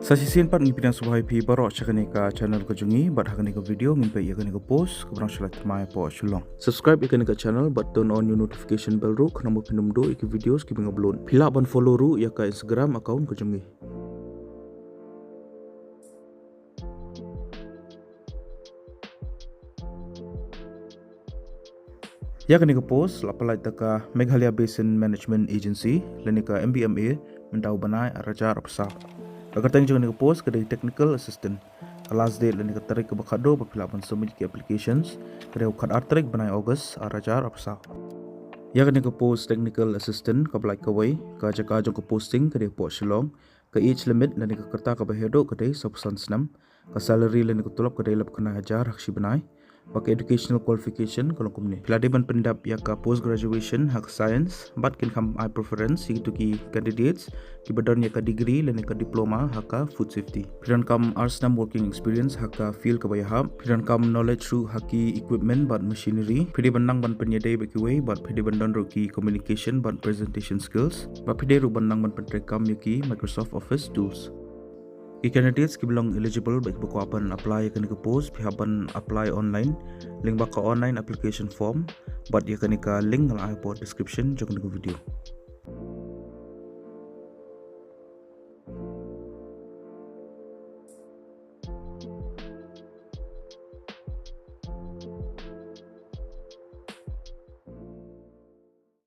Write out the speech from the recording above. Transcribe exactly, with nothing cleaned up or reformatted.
Sa shisien pat ngi pdiang sngewbha ïa phi baroh sha kane ka channel ka jong ngi, bad ha kane ka video ngin peit ïa kane ka post kaba dang shu lait thymmai hapoh Shillong. Subscribe ïa kane ka channel bad turn on ïa u notification bell ruh, khnang ba phin ym duh ïa ki videos kiba nga upload. Phi lah ban follow ruh ïa ka Instagram account ka jong ngi. Ïa kane ka post la pynlait da ka Meghalaya Basin Management Agency lane ka M B M A, mynta u bnai ar hajar arphew saw. Ka kyrteng jong kane ka post ka dei Technical Assistant. Ka last date lane ka tarik kaba khatduh ba phi lah ban submit ki applications ka dei u khatar tarik bnai August ar hajar arphew saw. Ïa kane ka post Technical Assistant kaba lait kawei, ka jaka jong ka posting ka dei hapoh Shillong. Ka age limit lane ka rta kaba heh duh ka dei sawphew san snem. Ka salary lane ka tulop ka dei laiphew khyndai hajar ha ka shi bnai. Bad ka educational qualification ka long kumne: phi la dei ban pyndep ïa ka post graduation ha ka science, bad kin kham ai preference ïa kito ki candidates kiba don ïa ka degree lane ka diploma ha ka food safety. Phi donkam ar snem working experience ha ka field kaba ïahap. Phi donkam knowledge ruh ha ki equipment bad machinery. Phi dei ban nang ban pynïadei bad kiwei, bad phi dei ban don ruh ki communication bad presentation skills. Bad phi dei ruh ban nang ban pyntreikam ïa ki Microsoft Office tools. Ki candidates kiba long eligible bad kiba kwah ban apply ïa kane ka post, phi hap ban apply online lyngba ka online application form, bad ïa kane ka link nga la ai hapoh description jong kane ka video.